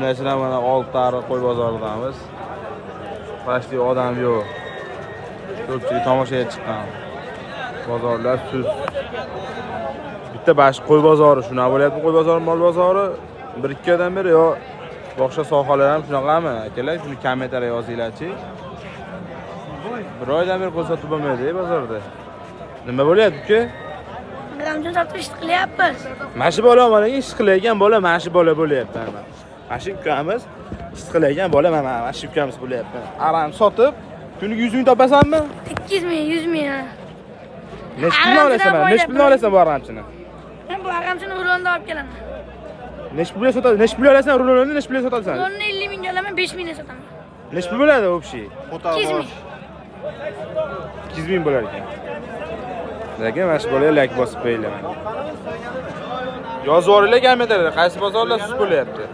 Obunachilar, mana Oltiariq qo'y bozoridamiz. Почти odam yo'q. Ko'pchilik tomoshaga chiqqan. Bozorlar sust. Bitta bash qo'y bozori shunaqa bo'lyapti, qo'y bozori, mol bozori 1-2 oydan beri yo boshqa sohalar ham shunaqami? Akalar, shuni kommentariya yozinglarchi. Bir oydan beri qo'y sotib bo'lmaydi bozorda. Nima bo'lyapti, uka? Bilamchi sotib ish qilyapmiz. Mana shu bola, mana ish qilayotgan bola, mana shu bola bo'lyapti mana. Mana shu ukamiz ish qilayotgan bola, mana mana shu ukamiz bo'lyapti. Aram sotib kuniga 100 ming topasanmi? 200 ming, 100 ming, ha. Nechi puldan olasan mana? Nechi puldan olasan bu aramchini? Men bu aramchini rulonda olib kelaman. Nechi pulga sotadi? Nechi pulga olasan rulonni, nechi pulga sotasan? Rulonni 50 mingga olaman, 5 mingga sotaman. Nechi pul bo'ladi общий? 200 ming. 200 ming bo'lar ekan. Lekin mana shu bolaga layk bosib qo'yinglar mana. Yozib yuboringlar kommentariyada, qaysi bozorlar sust bo'lyapti.